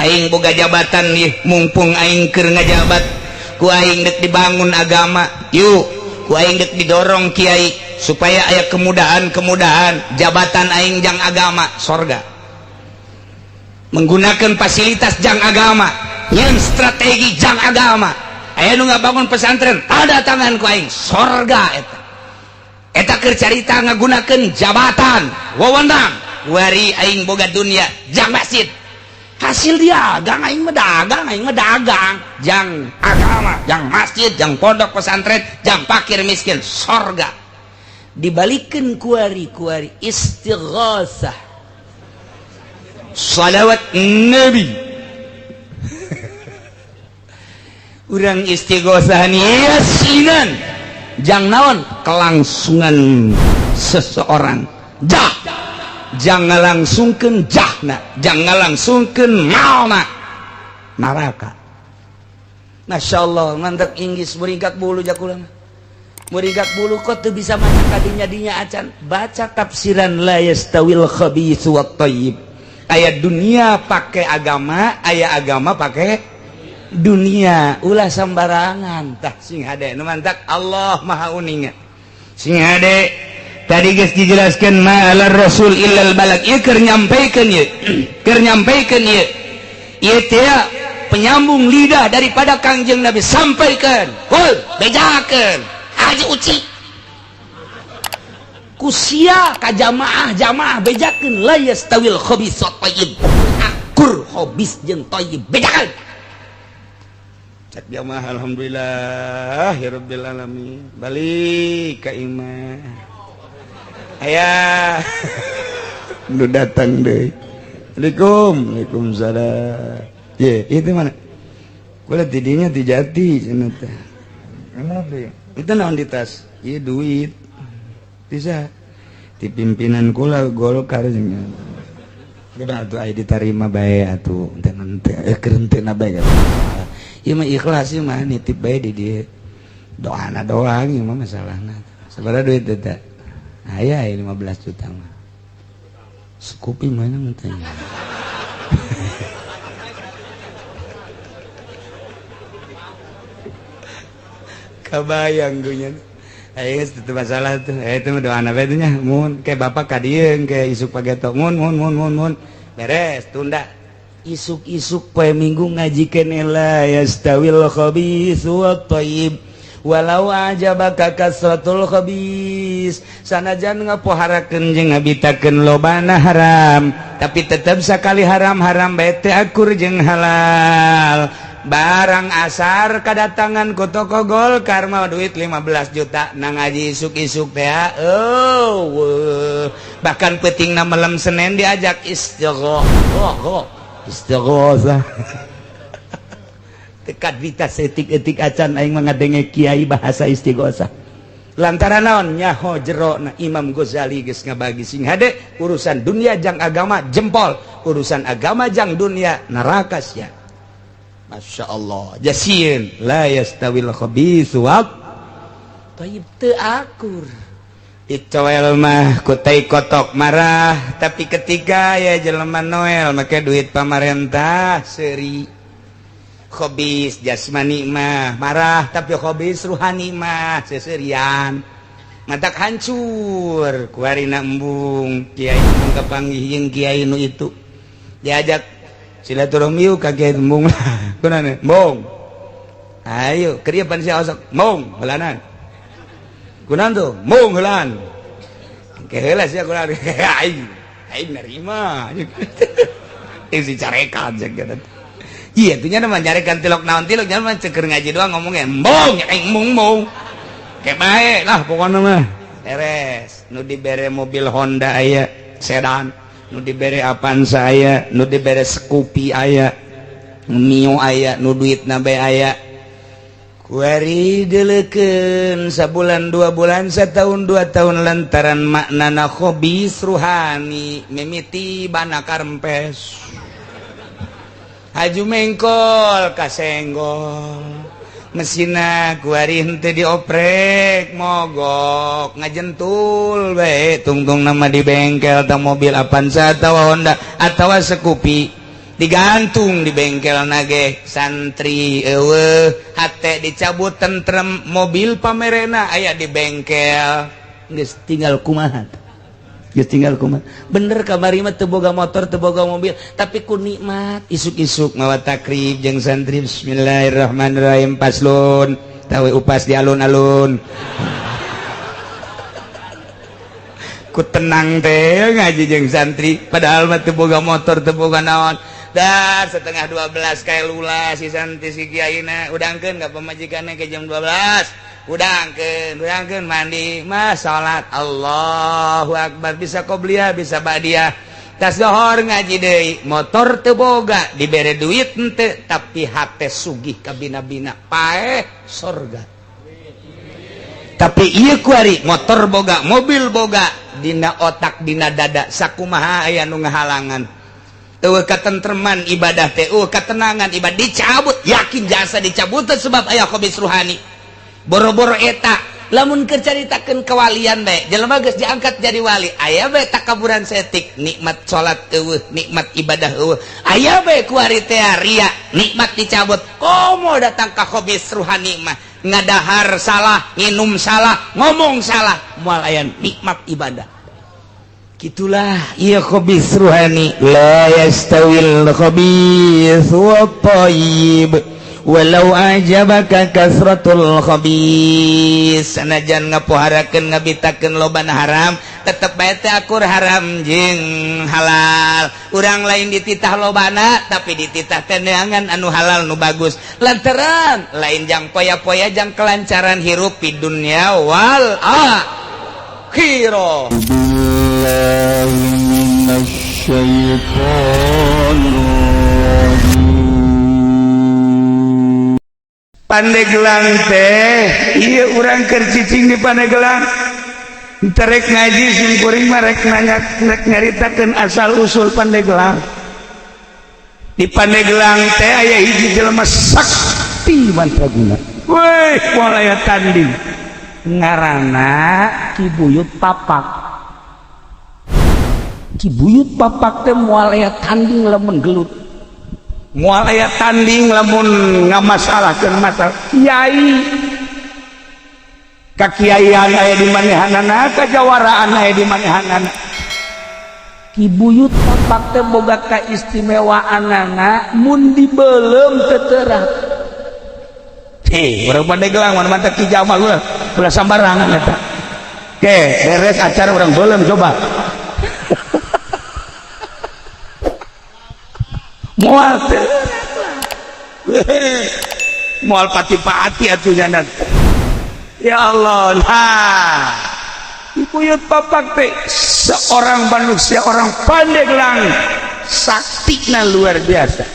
Aing boga jabatan nih, mumpung aing keur ngajabat, ku aing dek dibangun agama yuk, ku aing dek didorong kiai supaya aya kemudahan-kemudahan. Jabatan aing jang agama, sorga. Menggunakan fasilitas jang agama, nyeun strategi jang agama, aya nu ngabangun pesantren tanda tangan ku aing, sorga eta. Eta keur carita ngagunakeun jabatan, wewenang. Wari aing boga dunia jang masjid, hasil dagang aing mah, dagang aing mah, dagang jang agama, jang masjid, jang pondok pesantren, jang fakir miskin, sorga. Dibalikin kuari, kuari istighosah, salawat nabi. Urang istighosah yasinan jang naon? Kelangsungan seseorang, jah jangan langsungkeun jahna, jangan langsungkeun malna neraka. Masya Allah, mantap. Inggris muringkak bulu jakula, muringkak bulu. Kok tuh bisa maca kadinya dinya acan baca tafsiran la yastawil khabitsu wat thayyib. Aya dunia pakai agama, aya agama pakai dunia, ulah sembarangan. Tah, sing hade nu mantak Allah Maha uninga. Sing hade, tadi geus dijelaskan ma alar rasul illal balagh. Ieu keur nyampaikan, ieu keur nyampaikan, ieu ieu teh penyambung lidah daripada Kangjeng Nabi. Sampaikan, hul, bejakeun Haji Uci kusia ka jamaah jamaah, bejakeun la yastawil khabis wat thayyib, akur khabis jeung thayyib, bejakeun. Cek jamaah, alhamdulillah ya rabbil alamin, balik ka imah, aya nu datang deui. Assalamualaikum. Waalaikumsalam. Ye, itu mana kula tidinya ti jati cenah teh. Itu naon di tas? Ieu duit bisa di pimpinan kula Golkar cenah. Udah atuh, aya ditarima bae atuh, teu henteu keur henteu na bae. Ieu mah ikhlas, ieu mah nitip bae di dieu, doana doang ieu mah masalahna. Sabaraha duit eta? Aya 15 juta mah. Scoopy mana teh? Kabayang gue nya. Ayo itu masalah tuh. Eh, itu mah doana bae nya. Mun kayak bapak ka dieu, kayak isuk pageto. Mun mun mun mun mun. Beres, tunda. Isuk-isuk poe Minggu ngaji keneh la yastawil khabitsu wat thayyib walau ajabaka kasratul khabis. Sanajan ngapoharakeun jeung ngabitakeun lobana haram, tapi tetep sakali haram-haram bae teu akur jeung halal. Barang asar kedatangan ku toko Golkar mau duit 15 juta nang ngaji isuk-isuk teh. Oh, bahkan peutingna malam Senin diajak istighosa, istighosa. Tekat vita setik-etik acan aing mah ngadenge kiai bahasa istighosa, lantaran naon? Nyaho jero na. Imam Ghazali geus ngabagi, sing hade, urusan dunia jang agama jempol, urusan agama jang dunia neraka sia. Masya Allah, jasieun la yastawil khabitsu wat thayyib, teu akur. Dicoel mah ku tai kotok marah, tapi ketika ya jelema Noel make duit pamarentah seuri. Khobis jasmani mah marah, tapi khobis ruhani mah seserian, matak hancur. Kuarina embung kiai, embung kapanggih jeung kiai nu itu, diajak silaturahmi yuk ka kiai. Embung lah kunaon? Embung, ayo keur ieu pan sia osok. Embung heulanan. Kunaon tuh? Embung heulaan ke heula sia kunaon? Aing aing nerima si carekan cek gitu. Iya, itu nya mah nyarekan tilok naon, tilok nya mah ceker ngaji doang ngomongnya embung ya aing embung embung. Kayak bae lah pokoknya mah. Beres, nu dibere mobil Honda aya sedan, nu dibere Avanza aya, nu dibere Scoopy aya, Mio aya, nu duitna bae aya. Kuari deleukeun sabulan, 2 bulan, setahun, 2 tahun, lantaran maknana khobis ruhani mimiti bana karempes, haju mengkol kasenggol mesina, kuari henteu dioprek, mogok ngajentul bae, tungtung nama di bengkel tah mobil Avanza atawa Honda atawa Scoopy. Digantung di bengkel nage santri eueuh, hate dicabut tentrem, mobil pamerena aya di bengkel. Geus tinggal kumaha? Geus tinggal kumaha? Bener kamari mah teu boga motor, teu boga mobil, tapi ku nikmat isuk-isuk mawa takrib jeung santri, bismillahirrahmanirrahim, paslon tawe upas di alun-alun. Ku tenang teh ngaji jeung santri, padahal mah teu boga motor, teu boga naon. Dan 11:30 kayak lula si santri si kiaina udangkeun ka pamajikanna ke jam 12, udangkeun, udangkeun, mandi mah salat, Allahu akbar, bisa qobliyah bisa ba'diyah, tas dohor ngaji deui. Motor teu boga, dibere duit henteu, tapi hate sugih kabina-bina, paeh sorga. Tapi ieu kuari motor boga, mobil boga, dina otak, dina dada sakumaha aya nu ngahalangan. Eueuh katentreman ibadah teh, eueuh katenangan ibadah, dicabut, yakin jasa dicabut sebab aya khabis ruhani. Boro-boro eta, lamun keur caritakeun kewalian bae, jelema geus diangkat jadi wali, aya bae takaburan setik, nikmat salat eueuh, nikmat ibadah eueuh. Aya bae kuari teh ria, nikmat dicabut. Komo datang ka khabis ruhani mah, ngadahar salah, nginum salah, ngomong salah, moal aya nikmat ibadah. Gitulah iya khabis ruhani. La yastawil khabis wa thayyib walau ajabaka kasratul khabis. Sanajan ngapoharakeun ngabitakeun loban haram, tetep bae teh akur haram jeung halal. Urang lain dititah lobana, tapi dititah teh neangan anu halal nu bagus, lantaran lain jang poya-poya, jang kelancaran hirup di dunya wal akhirah. Pandeglang teh iya, urang keur cicing di Pandeglang terek ngaji, sim kuring mah rek nanya, rek nyaritakeun asal usul Pandeglang. Di Pandeglang teh aya hiji jelema sakti mandraguna, weh, moal aya tanding, ngaranna Ki Buyut Papak. Ki Buyut Papak teh moal aya tanding lamun gelut, moal aya tanding lamun ngamasalahkeun masalah. Kiai, kakiaian aya di manehanana, kajawaraan aya di manehanana. Ki Buyut Papak teh boga kaistimewaanana, mun dibeuleum teu teurak. Heh, urang Pandeglang mana mantap Ki Jamal ulah ulah sambarangan eta. Oke, beres acara urang beuleum coba. Moal teu, moal pati-pati atuh nya. Ya Allah, nah Ki Buyut Papak teh seorang manusia, orang Pandeglang, saktina luar biasa.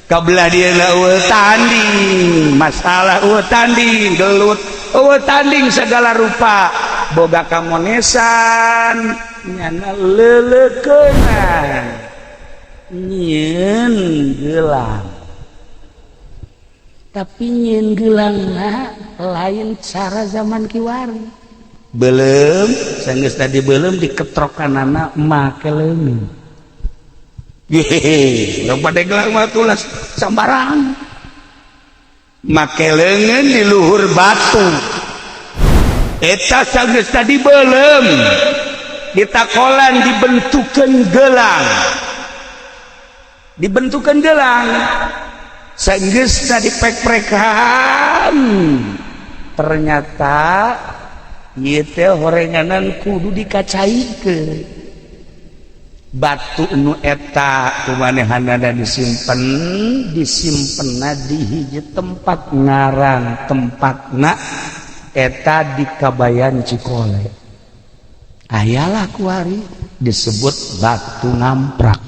Kabelah dia eueuh tanding masalah, eueuh tanding gelut, eueuh tanding segala rupa, boga kamonesan nyana leleukeunana nyieun gelang. Tapi nyieun gelangna lain cara zaman kiwari, belum sanggeus tadi belum diketrokanana make leungeun. Hehehe, urang Pandeglang mah tulas sambarang, make leungeun di luhur batu eta. Sanggeus tadi belum ditakolan, dibentukeun gelang, dibentukan gelang, sanggeusna dipek-prekan, ternyata ieu teh horenganan kudu dikacaikeun. Batu nu eta kumanehanana disimpen, disimpenna di hiji tempat, ngaran tempatna eta di Kabayan Cikole, ayalah kuari disebut batu ngamprak.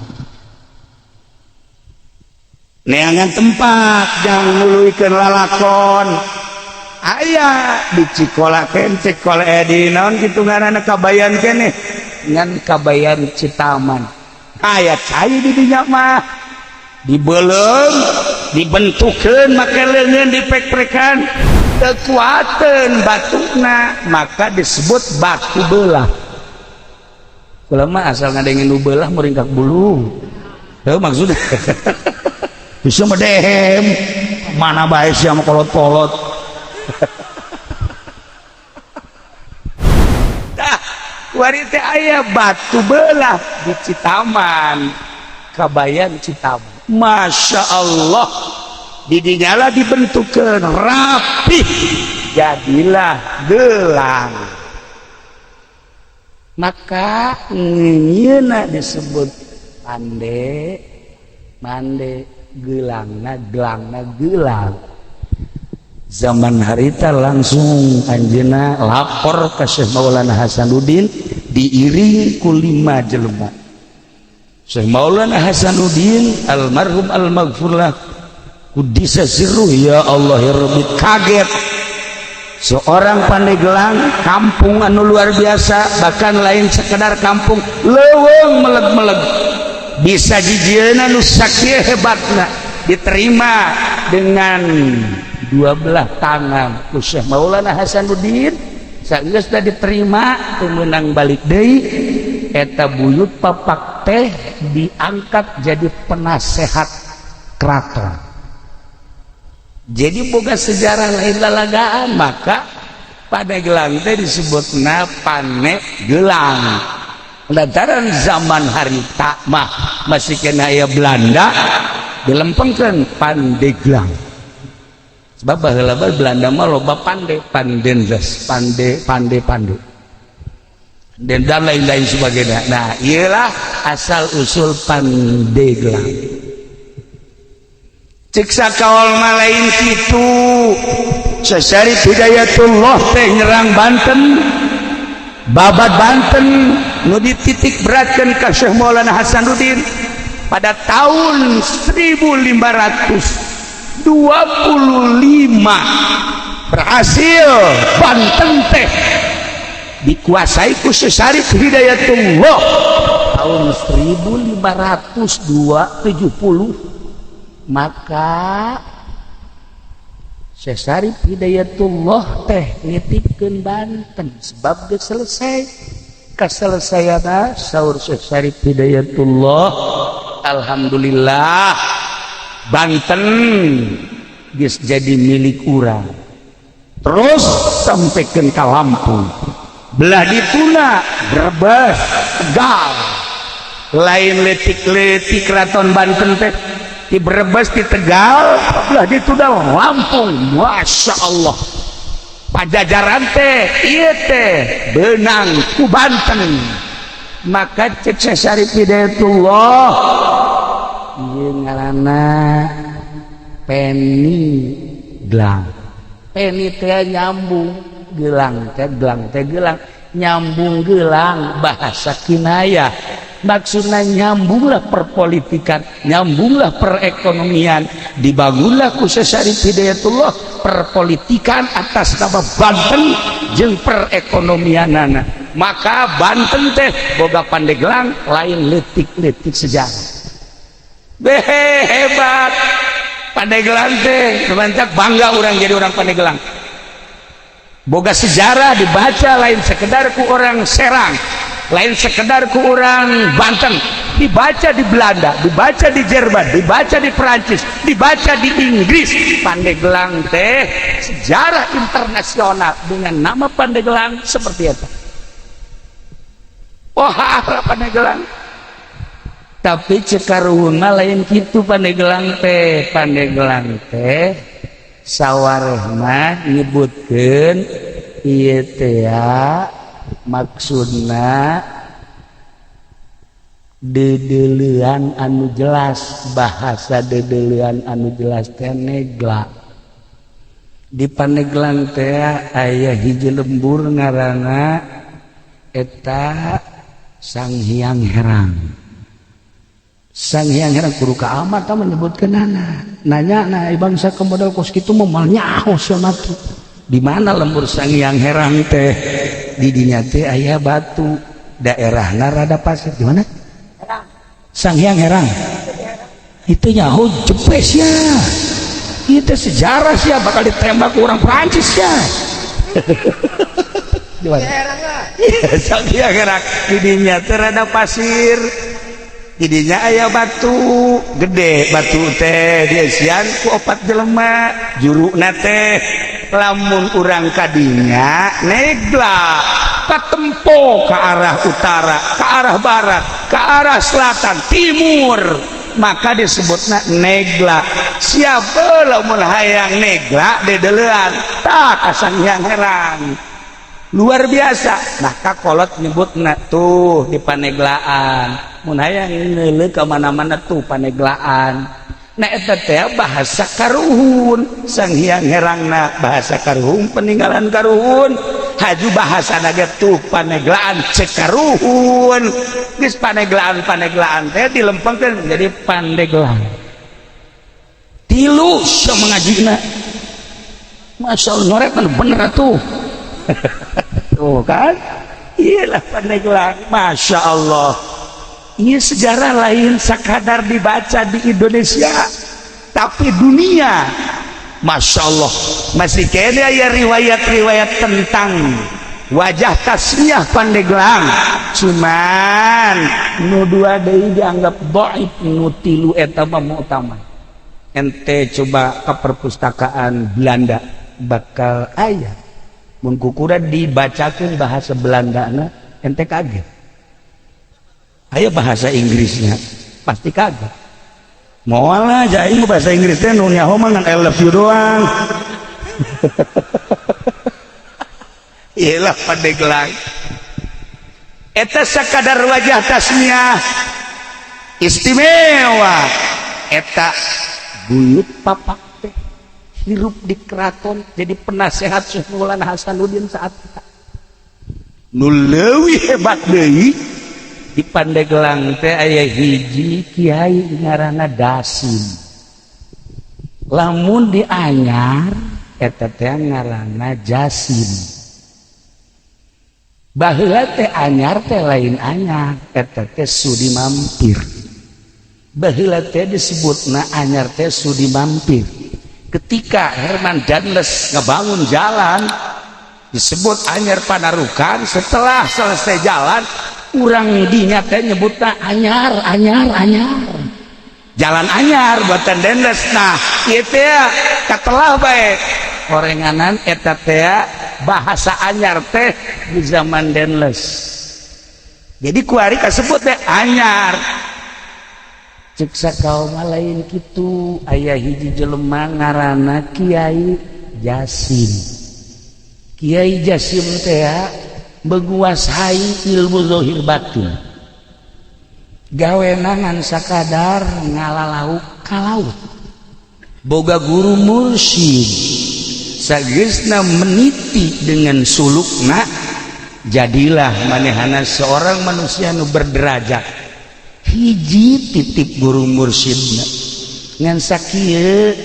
Neangan tempat jangan nuluykeun lalakon aya di Cikola ken, Cikole di naon kitu ngaranna, Kabayan keneh ngan Kabayan Citaman aya cai di dinya mah, dibeuleum, dibentukeun make leungeun, dipek-prekan, kekuatan batuna, maka disebut batu belah. Kula mah asal ngadengin nu belah muringkak bulu. Tahu maksudnya? Bisa medehem mana bae sia mah kolot-kolot. Tah, kuari teh aya batu belah di Citaman, Kabayan Citaman. Masya Allah, didinya lah dibentukkeun rapih, jadilah gelang. Maka ngeunyeuna disebut pande, mande, gelangna, gelangna, gelang. Zaman harita langsung anjeunna lapor ke Syekh Maulana Hasanuddin diiring ku 5 jelema. Syekh Maulana Hasanuddin almarhum almaghfurlah kudisa sirruh, ya Allah ya Rabbi, kaget. Seorang Pandeglang, kampung anu luar biasa, bahkan lain sekedar kampung, leuweung meleg-meleg, bisa jijieuna nu sakieu hebatna, diterima dengan dua belah tangan ku Syekh Maulana Hasanuddin. Sageus diterima teu meunang balik deui, eta buyut papak teh diangkat jadi penasehat keraton. Jadi boga sejarah lain lalagaan, maka Pandeglang teh disebutna Pane Gelang. Lantaran zaman harita mah masih kena aya Belanda, dilempengkeun Pandeglang. Sebab baheula Belanda mah loba pande, pandendes, pande, pande, pande. Dan lain-lain sebagainya. Nah, iyalah asal usul Pandeglang. Cek sakaol mah lain kitu. Syekh Syarif Hidayatullah teh nyerang Banten, babat Banten nu dititik beratkan ka Syekh Maulana Hasanuddin pada tahun 1525 berhasil Banten teh dikuasai ku Syekh Syarif Hidayatullah tahun 1570. Maka Syekh Syarif Hidayatullah teh nitipkeun Banten sebab geus selesai. Kaselesaiana saur Syekh Syarif Hidayatullah, alhamdulillah Banten geus jadi milik urang. Terus sampaikan ka Lampung, belah dituna Brebes, Tegal, lain letik-letik keraton Banten teh di Brebes, di Tegal, belah dituna Lampung. Masya Allah, Pajajaran teh ieu teh beunang ku Banten. Maka cek Syekh Syarif Hidayatullah ieu ngaranna Peni Gelang. Peni teh nyambung, gelang teh gelang teh gelang, nyambung gelang bahasa kinayah. Maksudnya nyambunglah perpolitikan, nyambunglah perekonomian, dibangunlah ku Syekh Syarif Hidayatullah perpolitikan atas nama Banten jeung perekonomianana. Maka Banten teh boga Pandeglang lain leutik-leutik sejarah. Behe hebat Pandeglang teh, mantap, bangga orang jadi orang Pandeglang. Boga sejarah dibaca lain sekedar ku orang Serang, lain sekedar ku orang Banten, dibaca di Belanda, dibaca di Jerman, dibaca di Perancis, dibaca di Inggris. Pandeglang teh sejarah internasional dengan nama Pandeglang seperti itu. Wah, Pandeglang. Tapi cekaruhun mah lain kitu Pandeglang teh. Pandeglang teh sawarehna nyebutkeun ieu teh maksudna dedelean anu jelas, bahasa dedelean anu jelas teh negla. Di Pandeglang teh aya hiji lembur ngaranna eta Sang Hyang Herang. Sang Hyang Herang kudu ka amat tah menyebutkeunana. Nanya na bangsa ke model kos kitu mah moal nyaho sia mah. Di mana lembur Sang Hyang Herang teh? Di dinya teh aya batu, daerahna rada pasir. Di mana? Sang Hyang Herang. Itu nyaho jepes ya. Itu sejarah sih bakal ditembak orang Prancis ya. Di mana? Iya, Sang Hyang Herang. Di dinya teh rada pasir. Didinya aya batu gede, batu teh dieusian ku opat jelema juruna teh. Lamun urang kadinya negla katempo ke arah utara, ke arah barat, ke arah selatan, timur, maka disebutna negla. Siapa lamun hayang negla dedelean tak ka Sanghyang Herang, luar biasa. Maka kolot nyebutna tuh di Paneglaan, mun hayang neuleuh ka mana-mana tuh Paneglaan. Nah, eta teh bahasa karuhun Sanghyang Herangna, bahasa karuhun, peninggalan karuhun. Haju bahasa naga tuh Paneglaan cek karuhun. Geus Paneglaan, Paneglaan teh dilempengkeun menjadi Pandeglang. Tilu sia mengajina. Masya Allah, nyoret bener tuh. Tuh kan, iyalah Pandeglang. Masya Allah, ini sejarah lain sekadar dibaca di Indonesia, tapi dunia. Masya Allah, masih kene aya riwayat-riwayat tentang wajah tasmiah Pandeglang. Cuman nu dua deui dianggap dhaif, nu tilu eta mah mu'tamad. Ente coba ke perpustakaan Belanda, bakal aya. Mun kukuran dibacakeun bahasa Belanda na, ente kaget. Ayo bahasa Inggrisnya pasti kaget. Moal lah aing bahasa Inggris teh nu nyaho mah ngan "I love you" doang. Iyalah Pandeglang eta sakadar wajah tasmiah istimewa. Eta buyut papak teh hirup di keraton, jadi penasehat Syekh Maulana Hasanuddin saat eta. Nu leuwih hebat deui, di Pandeglang teh aya hiji kiai ngaranna Dasim. Lamun di Anyar eta teh ngaranna Jasim. Baheula teh Anyar teh lain Anyar, eta teh Sudi Mampir. Baheula teh disebutna Anyar teh Sudi Mampir. Ketika Herman Daendels ngebangun jalan disebut Anyar Panarukan, setelah selesai jalan urang dinya teh nyebutna Anyar, Anyar, Anyar, jalan Anyar buatan Daendels. Nah, ieu teh katelah bae orenganan eta teh bahasa Anyar teh di zaman Daendels. Jadi kuari kasebut teh Anyar. Cek sakaum lain kitu, aya hiji jelema ngaranna Kiai Jasim. Kiai Jasim teh menguasai ilmu zahir batin. Gawe ngan sakadar ngalalau ka laut. Boga guru mursyid. Sageusna meniti dengan sulukna, jadilah manehana seorang manusia nu berderajat. Hiji titip guru mursyidna ngan sakieu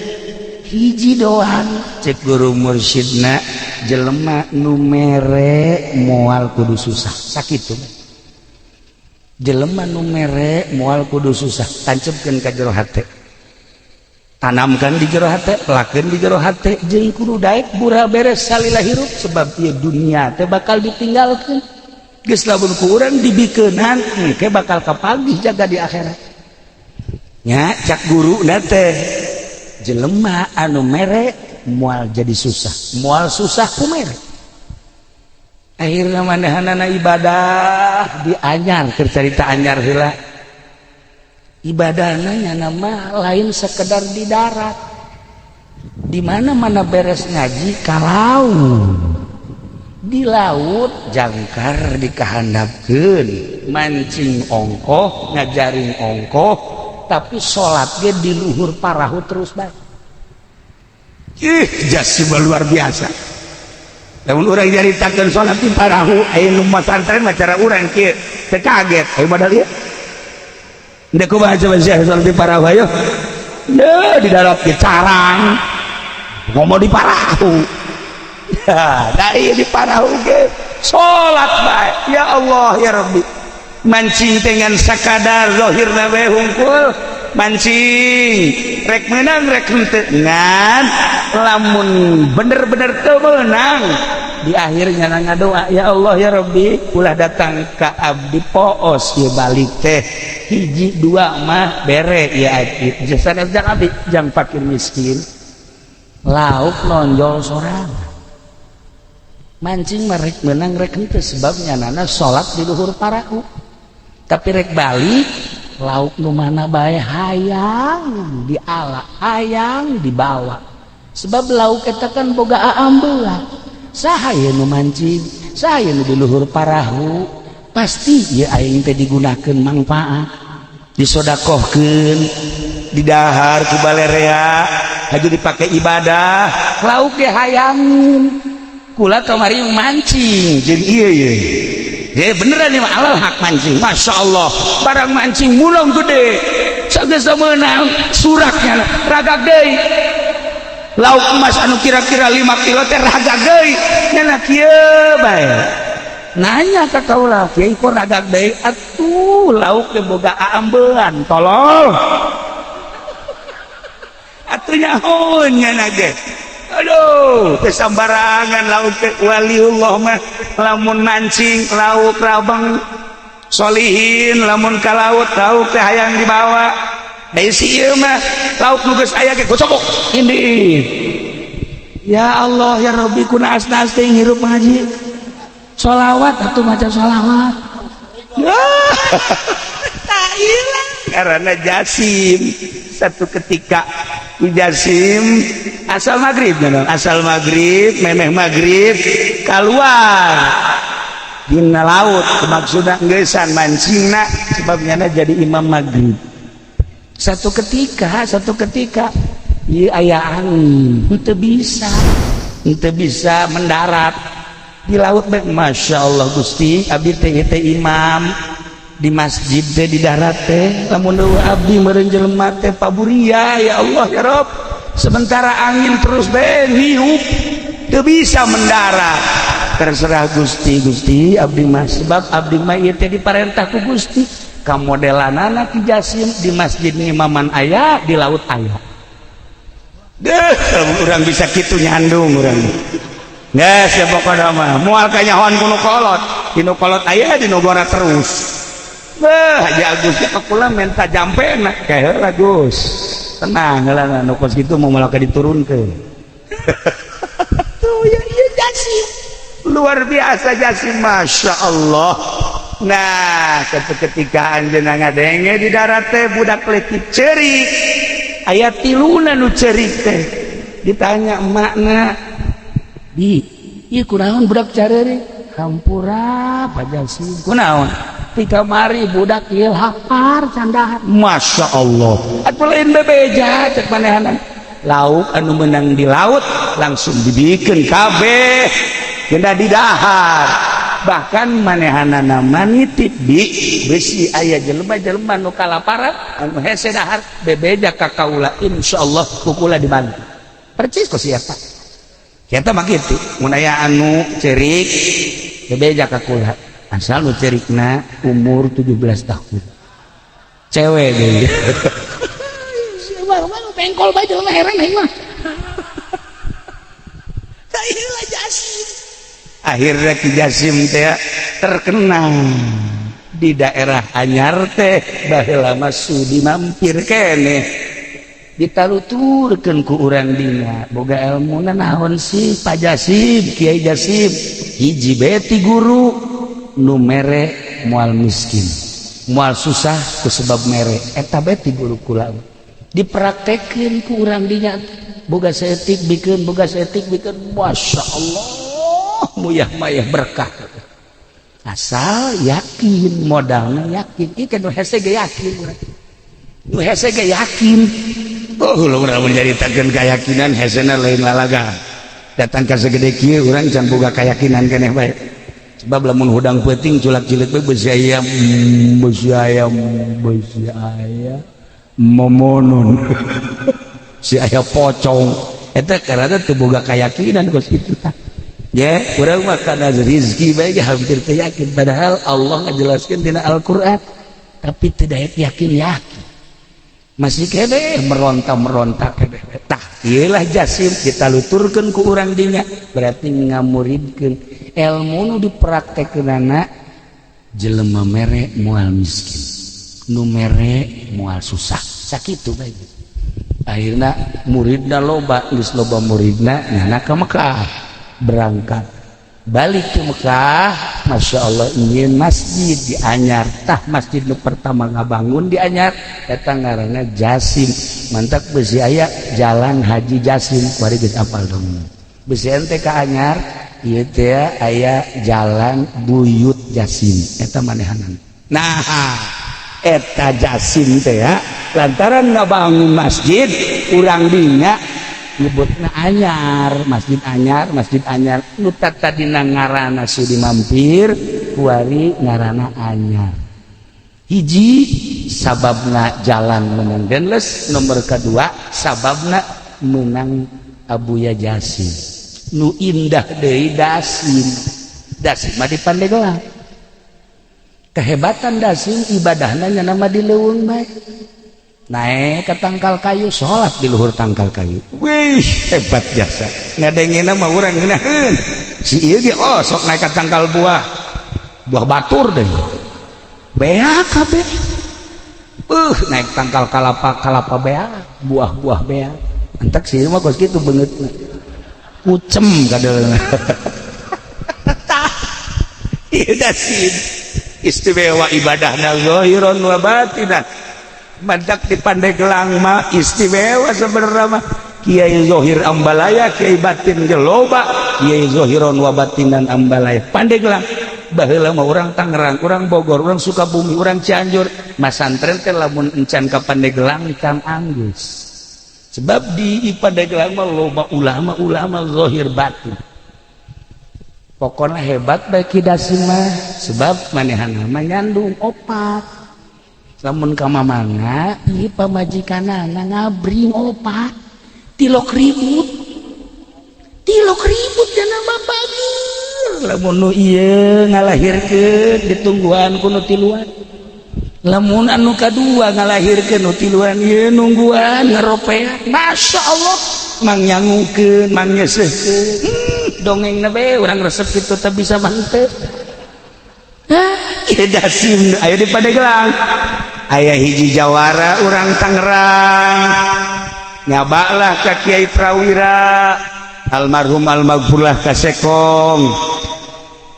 hiji doang. Cek guru mursyidna, jelema nu mere moal kudu susah. Sakitu, jelema nu mere moal kudu susah. Tancepkeun ka jero hate, tanamkan di jero hate, pelakeun di jero hate, jeung kudu daek bura beres salila hirup, sebab ieu dunia teh bakal ditinggalkeun. Geus lamun ku urang dibikeunan, engke bakal kapanggih jaga di akhirat nya. Cak guru teh, jelema anu mere moal jadi susah, moal susah ku mere. Akhirnya manehanana ibadah di Anyar. Keur carita Anyar heula, ibadahna nya nama lain sekedar di darat, di mana mana. Beres ngaji kalau di laut, jangkar dikahandapkeun, mancing ongkoh, ngajaring ongkoh, tapi sholat ge di luhur parahu terus bae. Ih, jasi luar biasa. Lamun urang nyaritakeun sholat di parahu, aya nu masantren mah cara urang kieu teu kaget. Ayo modal ieu. Ndek kumaha coba sia sholat di parahu, ayo. Deuh, di darat di carang. Ngomong di parahu. Ya, da ieu di parahu ge salat bae. Ya Allah ya Rabbi. Mancing dengan sakadar zahirna we hungkul, mancing rek menang rek henteu, ngan lamun bener-bener teu meunang. Di akhirnya ngadoa, "Ya Allah, ya Rabbi, ulah datang ka abdi poos ya balik teh hiji dua mah bere ya sanes jang abdi, jang fakir miskin." Lauk nonjol sorang, mancing merek menang rek henteu, sebabnya nana salat di luhur parahu. Tapi rek balik, lauk nu mana bae hayang diala, hayang dibawa, sebab lauk eta kan boga aambelan. Saha nu mancing, saha nu di luhur parahu, pasti ya aing teh digunakeun manfaat, disodakohkeun, didahar ku balerea, haju dipakai ibadah. Lauk ge hayang. Kula kamari mancing jeung ieu ieu. Ya beneran nih alal hak mancing. Masya Allah, barang mancing mulong gede. Sageus meunang suraknya ragag deui. Lauk emas anu kira-kira 5 kilo teh ragag deui. Nyana kieu bae. Nanya ka kaula, "Kiai, kok ragag deui?" "Atuh lauk teh boga aambean, tolol." Atuh nyaho nyana ge. Aduh, teu sambarangan lauk teh. Waliullah mah lamun mancing lauk rabang, solihin lamun ka laut, lauk teh hayang dibawa. Dari si ieu mah lauk nu geus aya ge gocok ini. Ya Allah, ya Rabbi, kuna asna teh hirup ngaji. Solawat atuh, maca solawat. Tak hilang karena Jasim. Satu ketika Jasim asal maghrib, asal maghrib, memeh maghrib keluar dina laut, maksudna ngeusan mancingna, sebabnya jadi imam maghrib. Satu ketika ieu aya angin, henteu bisa mendarat di laut bae. Masya Allah, Gusti, abdi teh teh imam di masjid teh di darat teh, lamun abdi meureun jelema teh paburia. Ya Allah, ya Rob, sementara angin terus bae niup, teu bisa mendarat. Terserah Gusti. Gusti, abdi mah, sebab abdi mah ieu teh diparentah ku Gusti. Kamodelanana Ki Jasim di masjid ngimaman aya, di laut aya. Deh, urang bisa kitu nyandung urang. Geus ya, pokona mah moal kanyahoan ku nu kolot, di nu kolot aya, di nu gora terus. Beuh, Haji Agus ka kula minta jampena kae heula. Gus, tenang heula, nu kos kitu mau malah diturunkeun. Tuh ya, iya Jasim luar biasa, Jasim Masya Allah. Nah, ketika anjeunna ngadenge di darat teh budak leutik ceurik, aya tiluna nu ceurik teh, ditanya emakna, "Bi, ieu kunaon budak careurik?" "Hampura, Pak Jasim." "Kunaon?" "Ti kamari budak ieu lapar, can dahar." Masya Allah, atuh lain bebeja cek manehanan. Lauk anu menang di laut langsung dibikin kabeh genda didahar. Bahkan manehanana manitip di besi, aya jelema-jelema nu kalaparan, anu hese dahar, bebeja ka kaula, insyaallah ku kula dibantu. Percis kok siapa kita mah kitu, mun aya anu cerik bebeja ka kula, asal nu cerikna umur 17 tahun, cewek deui. Bengkol bae jelema, heran aing mah. Jasim, akhirnya Ki Jasim teh terkenal di daerah Anyar teh. Baheula mah sudi mampir keneh, ditaluturkeun ku urang dina, "Boga ilmu naon sih, Pak Jasim, Kiai Jasim?" "Hiji beti guru, nu mere moal miskin, moal susah ku sebab mere, eta beti guru kula." Dipraktekeun ku urang dinya, boga saeutik bikeun, boga saeutik bikeun. Masya Allah, muyah mayah berkah, asal yakin, modalnya yakin. Ieu kan nu hese ge yakin, urang nu hese ge yakin. Oh, urang menceritakeun keyakinan hesena lain lalaga. Datang ka segede kieu urang can boga keyakinan keneh bae, sebab lamun hudang peuting culak cilik bae, besi ayam, besi ayam, besi ayam momonon, si aya pocong eta, karena teu boga keyakinan kos kitu tah. Ya, urang mah kana rezeki bae hampir teu yakin, padahal Allah ngajelaskeun dina Al-Qur'an, tapi tidak yakin, yakin masih kene meronta-meronta kene tah. Iyalah Jasim ditaluturkeun ku urang dinya, berarti ngamuridkeun ilmu nu dipraktekkeunana. Jelema mere moal miskin, nu mere moal susah. Sakitu bae. Akhirna muridna loba. Geus loba muridna, nyana ka Mekah, berangkat balik ke Mekah. Masya Allah, ingin masjid di Anyar. Tah, masjid nu pertama ngabangun di Anyar eta ngaranna Jasim. Mantak besi aya Jalan Haji Jasim. Kuari geus apal dong. Besi ente ka Anyar ieu teh aya Jalan Buyut Jasim, eta manehanan. Nah, eta Jasim teh ya, lantaran ngabangun masjid, urang dinya nyebutna Anyar, Masjid Anyar, Masjid Anyar. Nu tadina ngaranna Sudi Mampir, kuari ngaranna Anyar. Hiji sababna jalan menang Denles, nomor kedua sababna menang Abuya Jasim. Nu indah deui Dasim. Dasim mah di Pandeglang. Kehebatan Dasim, ibadahna nya nama di leuweung bae, naik ke tangkal kayu, sholat di luhur tangkal kayu. Wih, hebat jasa. Ngadengena mah urang ngeunaheun si ieu ge. Oh, sok naik ke tangkal buah, buah batur deh, beak kabeh. Naik tangkal kalapa, kalapa beak, buah-buah beak. Entak sih mah kos kitu beungeutna kucem kadeulna. Tah, ieu Dasim istimewa ibadahna zahiran wa batinan. Mantak di Pandeglang mah istimewa sebenarnya mah. Kiai Zohir Ambalaya, Kiai batin ge loba, Kiai Zohiron wa batinan Ambalaya Pandeglang. Baheula mah urang Tangerang, urang Bogor, urang Sukabumi, urang Cianjur masantren teh lamun encan ka Pandeglang can anggeus, sebab di Pandeglang mah loba ulama-ulama zohir batin. Pokoknya hebat bae Ki Dasim mah, sebab manehna mah nyandung opat. Lamun ka mamangga ieu pamajikanana ngabring opat, tilok ribut, tilok ribut dana mah bageur. Lamun nu ieu ngalahirkeun, ditungguan ku nu tiluan. Lamun anu kadua ngalahirkeun, nu tiluan ieu nungguan ngaropea. Masya Allah, mang nyangukeun, mang nyeuseuhkeun. Dongeng bae urang resep kitu teh bisa mantep. Ieu Dasim aya di Pandeglang. Aya hiji jawara urang Tangerang, nyabalah ka Kiai Prawira almarhum almaghfurlah ka Sekong.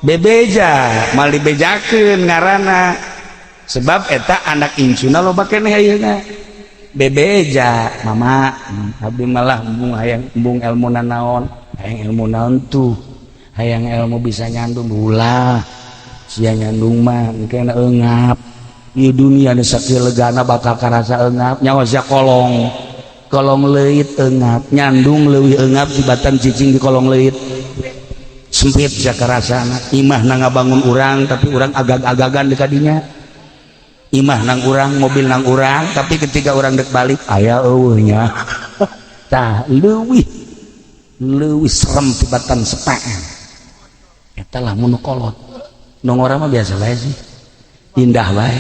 Bebeja mal dibejakeun ngaranna, sebab eta anak incuna loba keneh ayeuna. Bebeja, "Mama, abdi malah embung hayang, embung ilmu nanaon." "Hayang ilmu naon tuh?" "Hayang ilmu bisa nyandung." "Ulah sia nyandung mah, engke eungap di dunia. Nu sakieu legana bakal karasa eungap. Nyawa sia kolong kolong leuit eungap, nyandung leuwih eungap tibatan cicing di kolong leuit sempit. Sia karasana imah na ngabangun urang, tapi urang agag-agagan di kadinya. Imah nang urang, mobil nang urang, tapi ketika urang dek balik aya eueuhnya. Tah, leuwih leuwih serem tibatan sepean eta lah mun kolot. Nu ngora mah biasa bae sih, indah bae.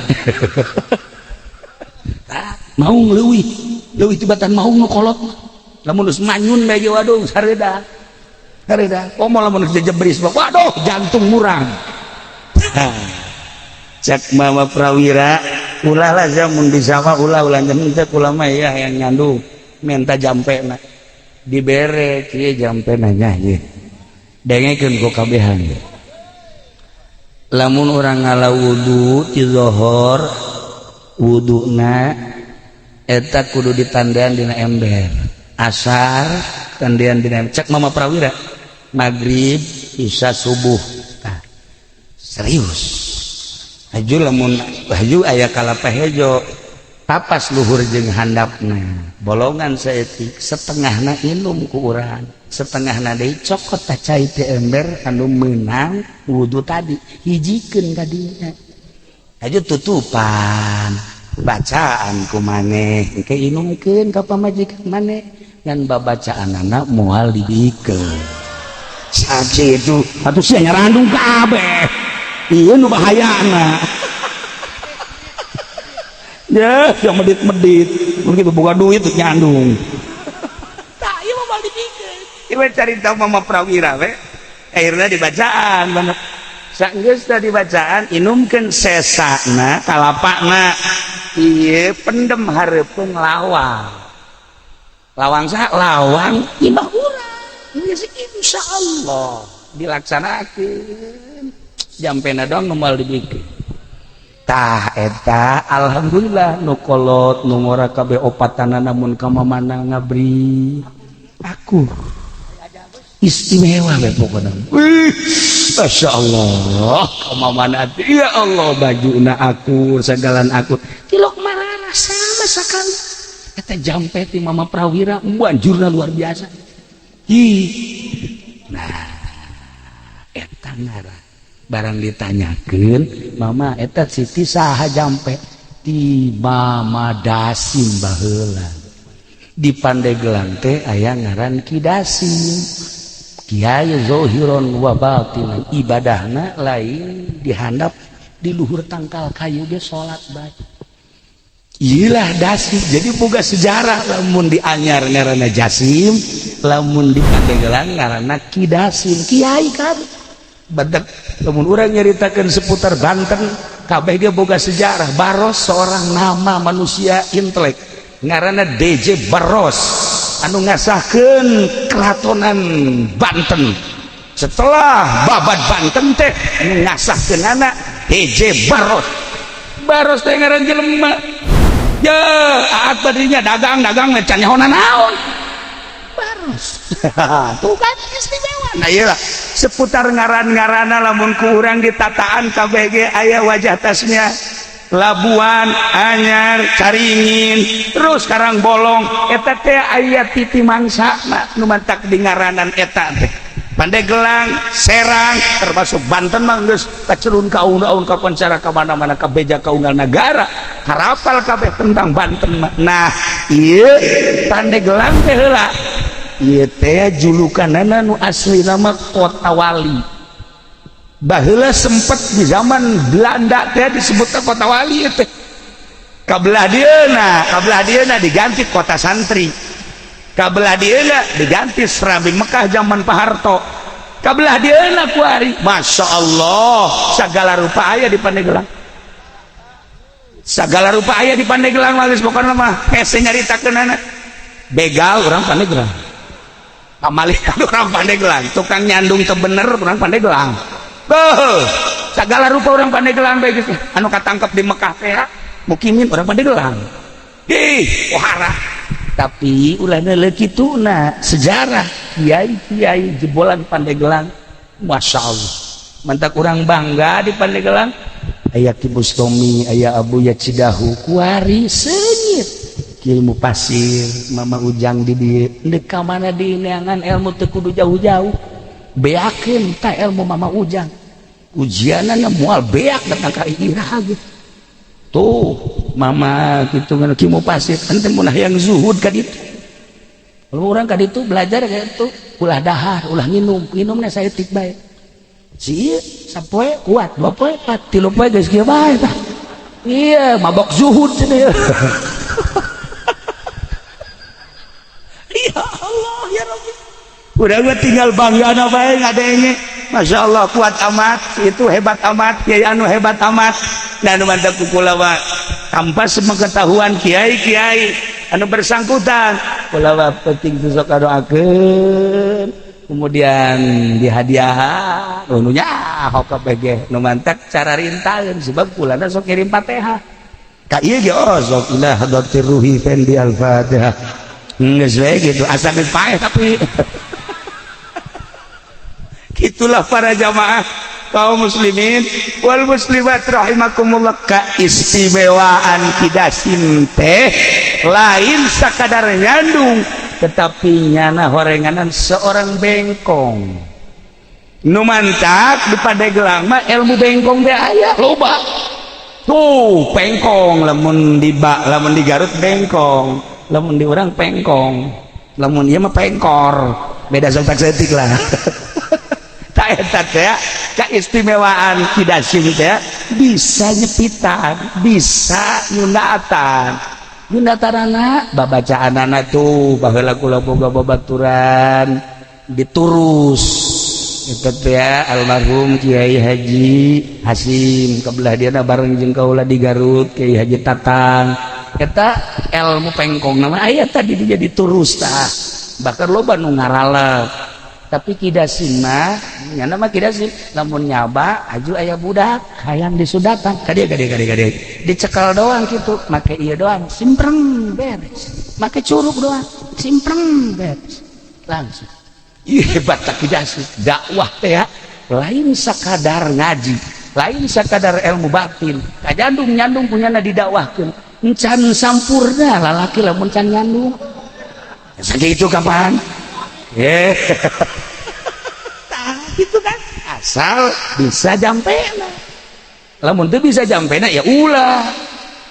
Maung leuwih leuwih tibatan maung nu kolot. Lamun geus manyun bae ge, waduh, sareda sareda. Komo lamun geus jebris, waduh, jantung murang. Cek Mama Prawira, "Ulah lah mun bisa mah, ulah, ulah teu kula mah ya yang nyandung." Minta jampena, dibere. Kieu jampena nya, ieu dengekeun ku kabehan. Lamun urang ngala wudu ti zohor, wuduna eta kudu ditandean dina ember. Asar tandean dina ember, cek Mama Prawira. Maghrib, Isya, subuh. Tah, serius. Haju lamun haju aya kalapa hejo, tapas luhur jeung handapna, bolongan saeutik, setengahna inum ku urang, setengahna deui cokot tah cai ti ember anu meunang wudu tadi, hijikeun kadinya. Haju tutupan, bacaan ku maneh, engke inumkeun ka pamajikan maneh, ngan babacaanana moal dibikeun. Sakitu atuh sia nyarandung kabeh. Iya, nu bahayana ya yang medit-medit begitu buka duit nyandung. moal dipikeun. Ieu carita Mama Prawira we. Akhirna dibacaan banget. Sanggeus dibacaan inumkeun sesana kalapana. Ieu pendem hareupeun lawang. Lawang saha? Lawang imah urang. Geus insyaallah dilaksanakeun. Jampena doang nu moal dibikeun. Tah eta alhamdulillah nu kolot nu ngora kabeh opatana namun ka mamana ngabri aku istimewa we pokona. Wih, Masya Allah ka mamana teh ya Allah bajuna aku sagalan aku tilok marara sama sakali eta jampe ti Mama Prawira banjurna luar biasa. Ih, nah eta ngaran barang ditanyakeun mama eta Siti saha jampe ti Mama Dasim baheula di Pandeglang teh aya ngaran Ki Dasim Kiai zohiron wa batinan ibadahna lain dihandap di luhur tangkal kayu ge salat bae. Iyalah Dasim jadi boga sejarah lamun di Anyar ngaranna Jasim lamun di Pandeglang ngaranna Ki Dasim kiai kabeh. Badak lamun urang nyaritakeun seputar Banten kabeh ge boga sejarah. Baros seorang nama manusia intelek ngaranna DJ Baros anu ngasahkeun keratonan Banten. Setelah babat Banten teh anu ngasahkeunana DJ Baros. Baros teh ngaran jelema. Ya, aat badinya dagang-dagang can nyaho naon. Baros. Tuh kan istimewa. Nah iyalah seputar ngaran-ngarana lamun ku urang ditataan kabeh ge aya wajah tasnya. Labuan, Anyar, Caringin, terus Karangbolong eta teh aya titi mangsa nu mantak di ngaranan eta teh. Pandeglang, Serang, termasuk Banten mah geus kacelun ka aun-aun ka koncara ka mana-mana ka beja ka unggal nagara. Harapal kabeh tentang Banten mah. Nah, ieu Pandeglang teh heula. Ieu teh julukanana nu asli nama Kota Wali. Baheula sempet di zaman Belanda teh disebutna Kota Wali ieu teh. Kabelah dieuna diganti Kota Santri. Kabelah dieuna diganti Serambi Mekah zaman Pak Harto. Kabelah dieuna kuari, Masya Allah segala rupa aya di Pandeglang. Segala rupa aya di Pandeglang mah geus pokona mah hese nyaritakeunana. Begal urang Pandeglang. Pamalihan urang Pandeglang, tukang nyandung teu bener urang Pandeglang. Beuh, segala rupa urang Pandeglang bae geus anu katangkep di Mekah teh mukimin urang Pandeglang. Ih, wahara. Tapi ulah leuk kituna sejarah kiai-kiai jebolan Pandeglang, Masya Allah. Mantak urang bangga di Pandeglang. Aya Ki Bustomi, aya Abu Yacidahu, kuari seungit. Ilmu pasir, Mama Ujang di dieu. Deuk ka mana dineangan ilmu teu kudu jauh-jauh. Beakeun tah ilmu Mama Ujang. Ujianana moal beak datang ka iraha gitu. Tuh mama gitu kan Ki Pasir ente mun hayang zuhud ka ditu. Kalau urang ka ditu belajar kayak itu ulah dahar, ulah nginum, nginumna saeutik bae. Si ieu sapoe kuat, dua poe pat, tilu poe geus kieu bae tah. Iya, mabok zuhud cenah. Ya Allah ya Rabbi. Udah gua tinggal bangga bae ngadenge. Masya Allah kuat amat, itu hebat amat, kiai anu hebat amat. Dan anu mantap kula mah tanpa sepengetahuan kiai-kiai anu bersangkutan kula mah penting sok doakeun kemudian dihadiahan nu nyaho kabeh ge nu mantak cara rintaeun sebab kulana sok ngirim Fatihah ka ieu ge oh sok ila hadratir ruhi fendi al-Fatihah geus we gitu asa geus paeh tapi itulah para jamaah kaum muslimin wal muslimat rahimakumullah. Keistimewaan Ki Dasim teh lain sakadar nyandung tetapi nyana horenganan seorang bengkong nu mantak di Pandeglang mah ilmu bengkong teh aya loba tuh pengkong lamun di lamun di Garut bengkong lamun di urang pengkong lamun ieu mah pengkor beda sontak setik lah. Eta teh keistimewaan Ki Dasim teh bisa nyepitan, bisa nyunatan. Nyundatanana babacaanana tuh baheula kula boga babaturan diturus eta teh ya, almarhum Kiai Haji Hasim, kebelah dia bareng jeung kaula di Garut, Kiai Haji Tatang. Eta ilmu pengkong nama aya tadi dia diturus tah, bahkan loba nu ngaralep. Tapi Kidasim mah nyana mah Kidasim lamun nyaba aju aya budak hayang disundatan, kadieu kadieu kadieu kadieu, dicekal doang gitu, make ieu doang, simpreng, beres. Make curug doang, simpreng, beres langsung. Ih, hebat tak Kidasim dakwah teh ya. Lain sakadar ngaji, lain sakadar ilmu batin, kajandung nyandung punyana didakwahkeun. Encan sampurna lalaki lamun can nyandung. Sakitu kapan eh. Tah, gitu kan, asal bisa jampena. Lamun teu bisa jampena ya ulah,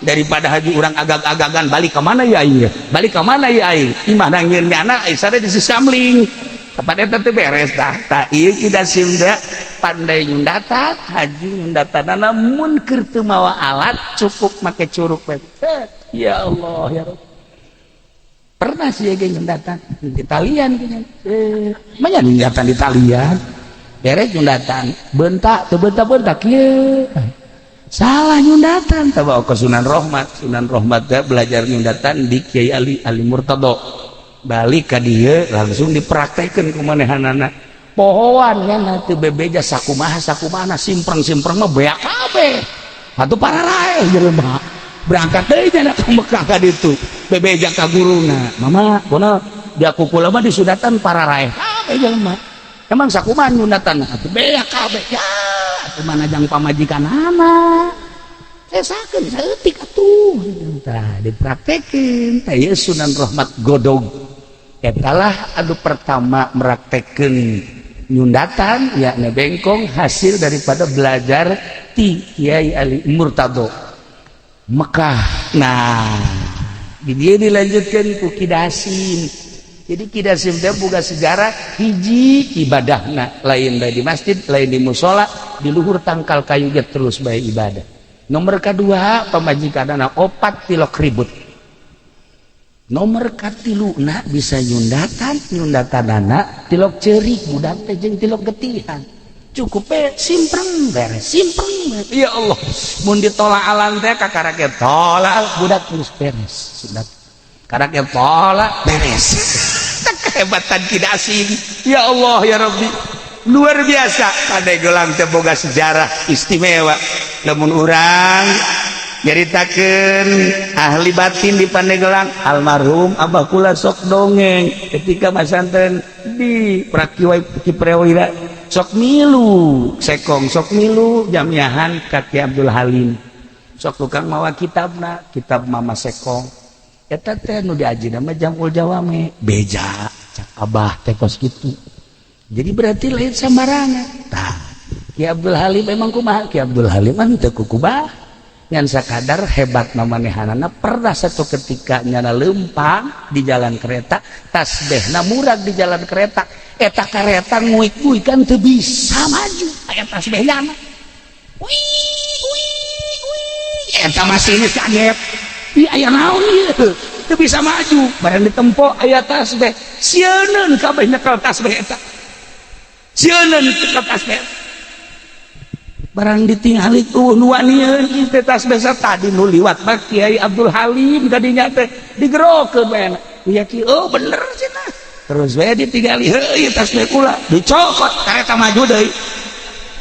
daripada haji urang agag-agagan, balik ke mana ya aing, balik ke mana ya aing, imah nangieun nyana sare di sisamling tepat, eta teu beres. Tah tah, ieu Kidasim teh pandai nyundatan, haji nyundatan. Namun keur teu mawa alat, cukup make curug we. Ya Allah ya Rabb, pernah sih ya nyundatan di talian kayaknya. Eh, mana nyundatan di talian, beres nyundatan, bentak teu bentak bentak kieu, salah nyundatan. Tahu ke Sunan Rohmat? Sunan Rohmat teh belajar nyundatan di Kiai Ali Ali Murtado. Balik ka dieu langsung dipraktekkeun ku manehanana, pohoan kan teu bebeja sakumaha sakumaha, simpreng-simpreng mah beak kabeh atuh, pararaeh jelema. Berangkat deui nya ka Mekah ka ditu, bebeja ka guruna, "Mama, kono dia kukula mah disundatan pararaeh kabeh jelema. Emang sakumaha nyundatan?" "Atuh beak kabeh." "Ya atuh mana jang pamajikanana, sesakeun saeutik atuh." Tah, dipraktekeun tah ieu Sunan Rahmat Godog. Etalah anu pertama meraktekeun nyundatan, yakni bengkong, hasil daripada belajar ti Kiai Ali Murtado Mekah. Nah, di dia dilanjutkan ku Kidasim. Jadi Kidasim teh boga sejarah hiji, ibadahna lain bae di masjid, lain di musola, di luhur tangkal kayu ge terus bae ibadah. Nomor kedua, pamajikanana opat, tilok ribut. Nomor katilu na bisa nyundatan, nyundatanana tilok cerik budak teh jeung tilok getihan, cukup we simpreng, beres, simpreng, beres. Ya Allah, mun ditolak alam teh kakara ge tolak budak terus beres sunat, karena ge tolak beres. Kehebatan Kidasim, ya Allah ya Rabbi, luar biasa. Pandeglang teh boga sejarah istimewa. Lamun urang nyaritakeun ahli batin di Pandeglang, almarhum abah kula sok dongeng ketika masantren di Prakiwa Ciprewira, sok milu sekong, sok milu jamiahan ka Ki Abdul Halim, sok tukang mawa kitabna, kitab Mama Sekong eta teh nu diajina mah Jamul Jawame. Beja cak abah teh kos kitu. Jadi berarti lain sambarangan. Tah, Ki Abdul Halim emang kumaha? Ki Abdul Halim mah teu kukubah, ngan sakadar hebat manehanana. Pernah satu ketika nyana lempang di jalan kereta, tasbehna murag di jalan kereta. Eta kereta nguik-nguik kan teu bisa maju, aya tasbeh nyana, wih wih wih. Eta masinis kaget. Ih, aya naon ieu? Teu bisa maju. Barang ditempo aya tasbeh, sieuneun kabeh nyekel tasbeh eta, sieuneun nyekel tasbeh. Barang ditingali tuh nu wanieun teh tasbeh tadi nu liwat mah Kiai Abdul Halim. Tadinya teh digerokeun bae ya ki. Oh, bener cenah. Terus bae ditingali, heuh, ieu tasbeh kula. Dicokot, kareta maju deui.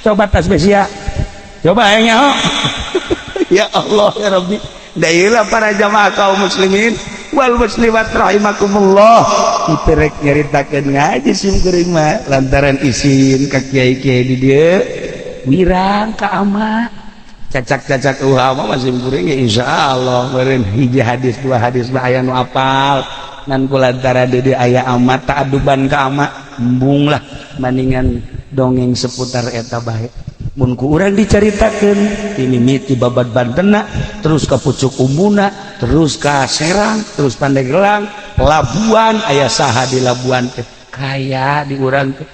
Coba tasbeh sia, coba aya nyaho. Ya Allah ya Rabbi. Dailah para jamaah kaum muslimin wal muslimat rahimakumullah, itu rek nyaritakeun ngaji sim kuring mah lantaran isin ka kiai-kiai di dieu, wirang ka ama cacak-cacak uhama masih kuring ya. Insyaallah meureun hiji hadis dua hadis mah aya nu apal, ngan kulantaran di aya amat ta'aduban ka ama, embung lah, maningan dongeng seputar eta bae. Mun ku urang dicaritakeun ti mimiti Babad Bantena, terus ka Pucuk Umbuna, terus ka Serang, terus Pandeglang, Labuan, aya saha di Labuan teh? Kaya di urang teh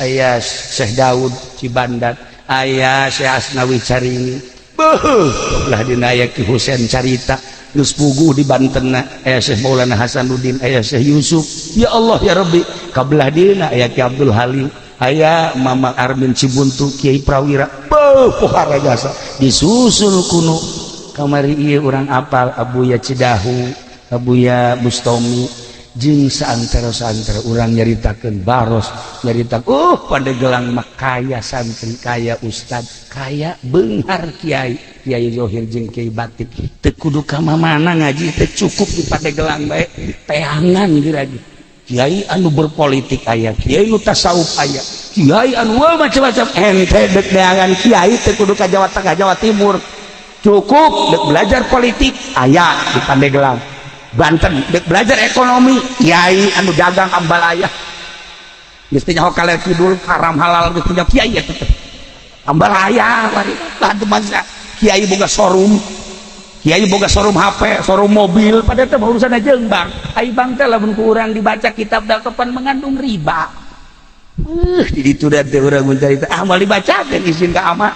aya Syekh Daud Cibandat, aya Syekh Asnawi Caringin, beuh, belah dina aya Ki Husein Carita. Geus puguh di Banten aya Syekh Maulana Hasanuddin, aya Syekh Yusuf. Ya Allah ya Rabbi, kabelah dieuna aya Ki Abdul Halim, aya Mama Armin Cibuntu, Kiai Prawira. Beuh, pohara jasa disusul kuno kamari ieu urang apal Abuya Cidahu, Abuya Bustomi, jeung saantero-saantero urang nyaritakeun Baros, nyarita Pandegelang mah kaya santri, kaya ustad, kaya beunghar kiai, kiai zohir jeung kiai batin. Teu kudu ka mana ngaji teh, cukup di Pandegelang bae teangan lagi. Kiai anu berpolitik aya, kiai nu tasawuf aya, kiai anu macam-macam. Ente dek neangan kiai teu kudu ka Jawa Tengah, Jawa Timur, cukup dek belajar politik aya di Pandeglang, Banten. Dek belajar ekonomi, kiai anu dagang ambalaya, geus teh nyaho kaler kidul, haram halal geus punya kiai eta teh ambalaya. Bari masa kiai boga showroom, kiai boga showroom HP, showroom mobil, pada teh urusan aja bank. Ai bank teh lamun ku urang dibaca kitab da kapan mengandung riba. Di ditu da teh urang mencari ah moal dibacakeun, izin ka ama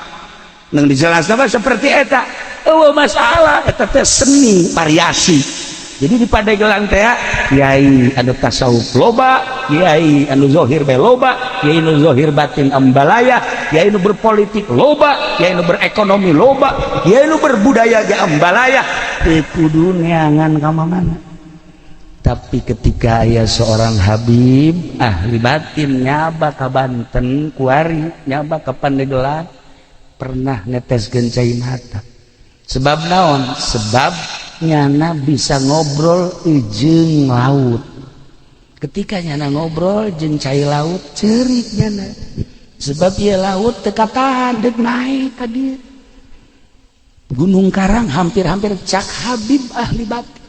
nang dijelasna mah seperti eta. Eueuh masalah, eta teh seni variasi. Jadi di Pandeglang teh kiai anu tasawuf loba, kiai anu zohir bae loba, kiai anu zohir batin ambalaya, kiai anu berpolitik loba, kiai anu berekonomi loba, kiai anu berbudaya ge ambalaya. Teu kudu neangan ka mana. Tapi ketika aya seorang Habib ahli batin nyaba ka Banten kuari, nyaba ka Pandeglang, pernah neteskeun cai mata. Sebab naon? Sebab nyana bisa ngobrol jeung laut. Ketika nyana ngobrol jeung cai laut, cerik nyana, sebab ieu laut teu katahan dek naik ka dieu Gunung Karang hampir-hampir. Cak Habib ahli batin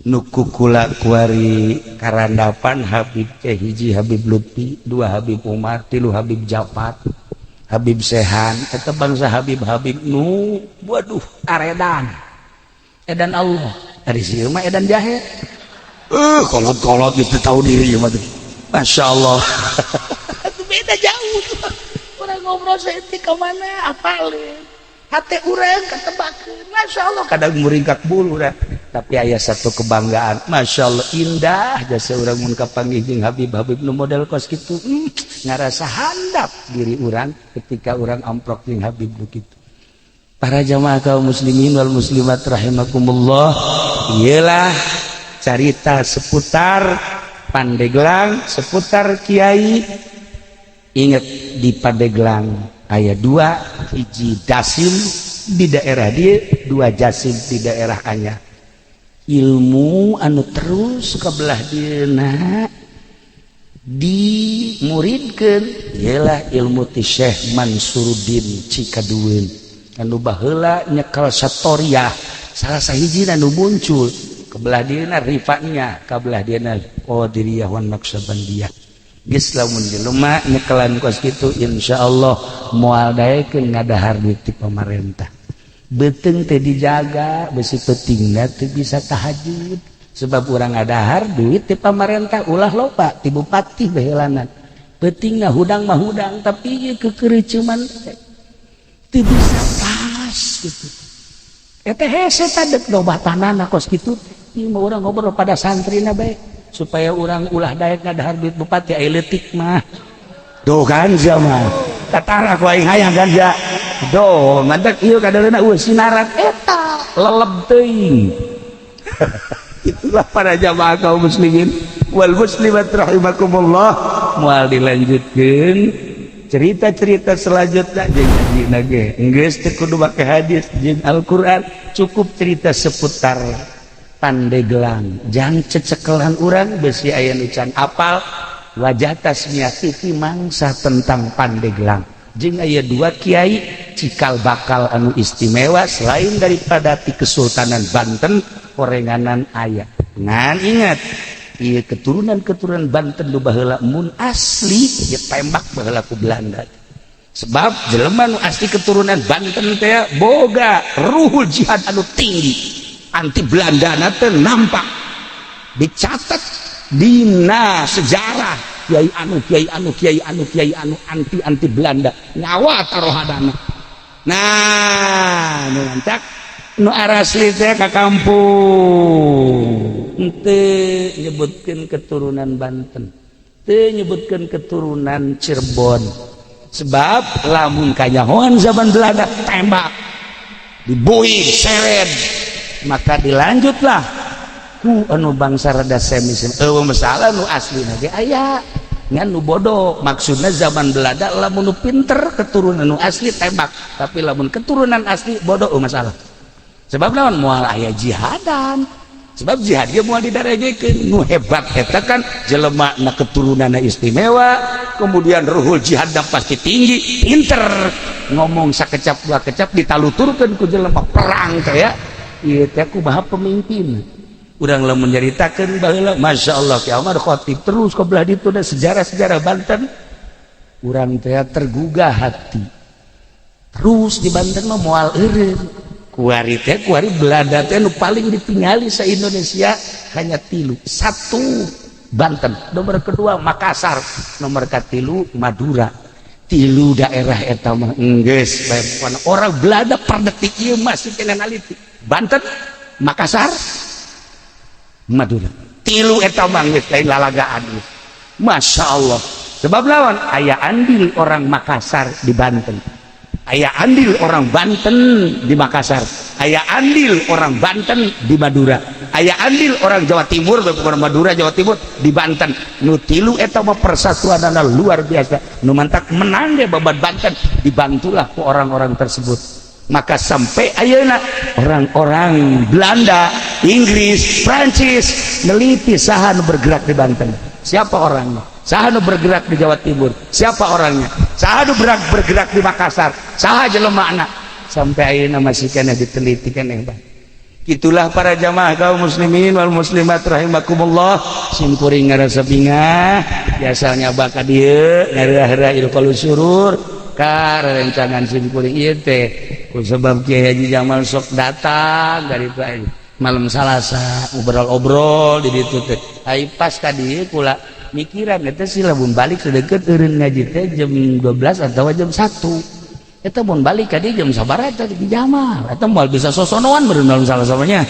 nu kukula kuari karandapan, Habib teh hiji Habib Lutfi, dua Habib Umar, tilu Habib Jafar, Habib Sehan. Eta bangsa Habib-habib nu waduh aredan edan Allah. Dari sini mah edan jahe, kolot-kolot gitu, tahu diri mah tuh. Masya Allah, itu beda jauh. Orang ngobrol saeutik ka mana apalin hate urang katebakeun. Masya Allah, kadang muringkak bulu dah. Tapi aya satu kebanggaan, Masya Allah, indah jasa urang mun kapanggih jeung Habib-habib nu model kos kitu. Ngarasa handap diri urang ketika urang amprok jeung Habib nu kitu. Para jamaah kaum muslimin wal muslimat rahimakumullah, iyalah carita seputar Pandeglang, seputar kiai. Ingat, di Pandeglang aya dua, hiji Dasim di daerah dia, dua Jasim di daerah Anyar. Ilmu anu terus kebelah dina dimuridkeun ialah ilmu ti Syekh Mansuruddin Cikadueun anu baheula nyekel Satoriah, salah sahiji anu muncul kebelah dieuna Rifa'nya, kabelah dieuna Qadiriyah wan Naqsyabandiyah. Geus lamun jelema nyekelan kos kitu, insyaallah moal daekeun ngadahar duit ti pamarentah. Beuteung teh dijaga, besi peutingna teu bisa tahajud sebab urang ngadahar duit ti pamarentah. Ulah loba ti bupati baheulanan, peutingna hudang mah hudang, tapi ieu kekeureuceuman teu bisa pas gitu. Eta hese tadek dobatanana kos kitu. Ieu mah urang ngobrol pada santrina bae supaya urang ulah daek ngadahar duit bupati. Ai leutik mah tuh kan sia mah tatara ku aing hayang kan sia do mantak ieu kadaleuna eueuh sinaran eta leleb teuing. Itulah para jamaah kaum muslimin wal muslimat rahimakumullah. Moal dilanjutkeun cerita-cerita selanjutnya jeung ngaji ge geus teu kudu make hadis jeung Al-Qur'an, cukup cerita seputar Pandeglang jang cecekelan urang besi aya nu can apal wajah tasmiah TV mangsa tentang Pandeglang jeung aya dua kiai cikal bakal anu istimewa selain daripada ti Kesultanan Banten. Korenganan aya ngan ingat ieu keturunan-keturunan Banten nu baheula mun asli ditembak baheula ku Belanda, sebab jelema nu asli keturunan Banten teh boga ruhul jihad anu tinggi, anti Belanda teh nampak dicatat dina sejarah, kiai anu, kiai anu, kiai anu, kiai anu anti anti Belanda, nyawa taruhadana. Nah, nu mantak Nu arasli teh ka kampung henteu nyebutkeun keturunan Banten, teu nyebutkeun keturunan Cirebon, sebab lamun kanyahoan zaman Belanda tembak, dibui, seret. Maka dilanjutlah ku anu bangsa rada semi. Eueuh masalah, nu asli ge aya, ngan nu bodoh. Maksudnya zaman Belanda lamun nu pinter keturunan nu asli tembak, tapi lamun keturunan asli bodoh, oh masalah. Sebab lawan moal aya jihadan, sebab jihad dia moal didaregekeun. Nu hebat eta kan jelema na keturunanna istimewa, kemudian ruhul jihad pasti tinggi, pinter ngomong sakecap dua kecap ditaluturkeun ku jelema perang teh ya. Ieu teh kumaha pemimpin urang lamun nyaritakeun baheula. Masya Allah, Ki Ahmad Khatib terus ke belah ditu da sejarah-sejarah Banten, urang teh tergugah hati. Terus di Banten mah moal eureun kuari teh, kuari Belanda teh nu paling ditingali sa Indonesia hanya tilu: satu Banten, nomor kedua Makassar, nomor katilu Madura. Tilu daerah eta mah enggeus bae orang Belanda per detik ieu masih kena naliti. Banten, Makassar, Madura, tilu eta mah geus lain lalagaan. Masya Allah, sebab lawan aya andil orang Makassar di Banten, aya andil orang Banten di Makassar, aya andil orang Banten di Madura, aya andil orang Jawa Timur, bukan Madura, Jawa Timur di Banten. Nu tilu eta mah persatuan luar biasa. Nu mantak menang ge babat Banten dibantulah ku orang-orang tersebut. Maka sampai ayeuna orang-orang Belanda, Inggris, Prancis neliti saha nu bergerak di Banten, siapa orangnya, saha nu bergerak di Jawa Timur, siapa orangnya, saha nu bergerak di Makassar, saha jelema. Sampai ayeuna masih kena diteliti keneh. Itulah para jamaah kaum muslimin wal muslimat rahimakumullah, simkuring ngarasa bingah biasanya baka dieu ngarah-rah ilqaul surur ka rerencangan simkuring ieu teh ku sebab Kiai Haji Jamal sok datang dari malam Salasa obrol-obrol di ditu teh. Ai pas tadi kula mikiran eta sih, lamun balik sedeket eureun ngaji teh jam 12 atau jam 1, eta mun balik ka jam sabaraha eta di Jamal eta moal bisa sosonoan meureun malam Salasa-nya.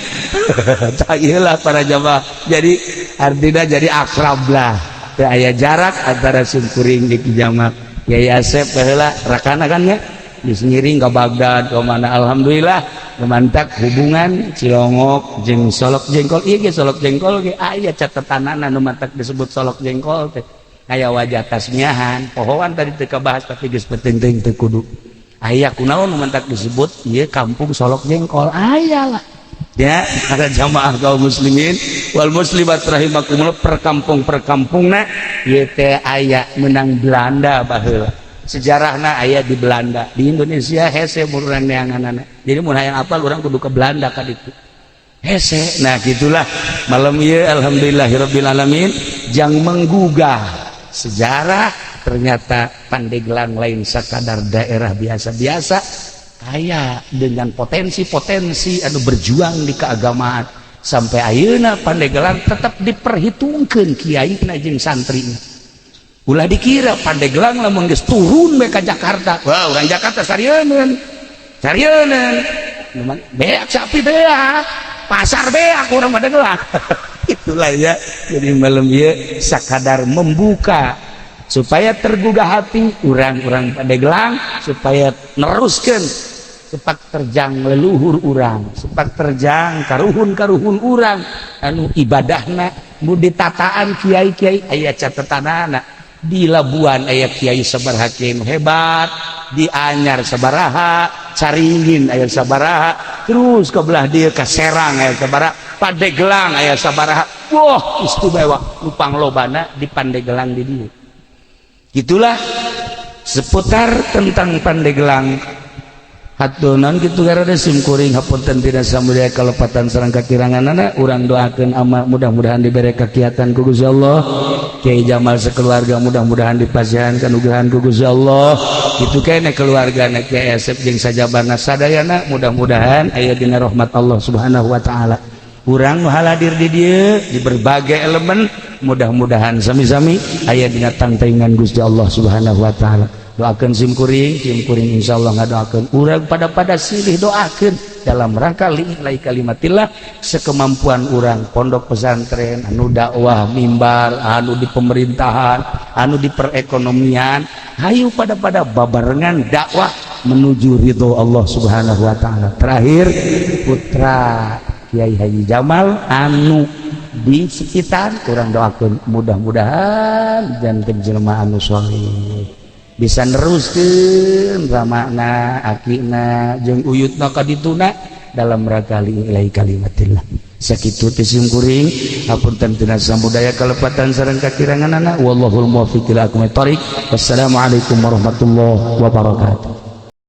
Tah, ieulah para jamaah, jadi artinya jadi akrab lah, teu aya jarak antara simkuring jeung Ki Jamal. Kiai Asep baheula rakana kan ya, geus ngiring ke Baghdad ke mana. Alhamdulillah mantak hubungan Cilongok jeung Solok Jengkol. Ieu ge Solok Jengkol ge aya catetanana nu mantak disebut Solok Jengkol teh aya wajah tasmiahan pohoan tadi teu kabahas, tapi geus penting teu kudu aya kunaon nu mantak disebut ieu kampung Solok Jengkol. Aya lah ya, para jamaah kaum muslimin wal muslimat rahimakumullah, perkampung perkampungna ieu teh aya menang Belanda baheula, sejarahna aya di Belanda. Di Indonesia hese urang neanganana, jadi mun hayang apal urang kudu ke Belanda ka ditu hese. Nah, gitulah malam ieu, alhamdulillahirabbil alamin, jang menggugah sejarah. Ternyata Pandeglang lain sakadar daerah biasa-biasa, kaya dengan potensi-potensi anu berjuang di keagamaan. Sampai ayeuna Pandeglang tetap diperhitungkan kiai jeung santri. Ulah dikira Pandeglang lamun geus turun bae ka Jakarta, wah, urang Jakarta sarieun sarieun, beak sapi, beak pasar, beak urang Pandeglang. Itulah ya, jadi malam ieu sakadar membuka supaya tergugah hati orang-orang Pandeglang, supaya neruskan sepak terjang leluhur urang, sepak terjang karuhun-karuhun urang anu ibadahna mu ditataan kiai-kiai. Aya catatanana di Labuan aya kiai sabaraha, kiai hebat di Anyar sabaraha, Caringin aya sabaraha, terus ke belah dieu ka Serang aya sabaraha, Pandeglang aya sabaraha. Wah, istimewa nu panglobana di Pandeglang di dieu. Itulah seputar tentang Pandeglang. Hatunan gitu karena sim kuring hapunten tidak samudia kalepatan sareng kakiranganana. Urang doakeun ama mudah-mudahan diberi kegiatan ku Gusti Allah, Kiai Jamal sekeluarga mudah-mudahan dipasihan kanugrahan ku Gusti Allah. Kitu kene keluargana Kiai Asep jeung sajabana sadayana mudah-mudahan aya dina rahmat Allah Subhanahu wa taala. Urang nu hadir di dieu di berbagai elemen, mudah-mudahan sami-sami aya dina tangtengan Gusti Allah Subhanahu wa taala. Doakeun sim kuring, sim kuring insyaallah ngadoakeun urang pada-pada, silih doakeun dalam rangka li'i'lai kalimatillah sekemampuan urang. Pondok pesantren, anu dakwah mimbar, anu di pemerintahan, anu di perekonomian, hayu pada-pada babarengan dakwah menuju ridho Allah Subhanahu wa taala. Terakhir, putra Kiai Haji Jamal anu di sekitar kurang, doakan mudah-mudahan janten jelema anu soleh, bisa neruskeun ramana, akina, jeung uyutna ka dituna dalam rangka li'i'lai kalimatillah. Sakitu ti sim kuring, hapunten tina sambudaya, kalepatan sareng kakiranganana. Wallahul muwaffiq ila aqwamit thoriq. Wassalamualaikum warahmatullahi wabarakatuh.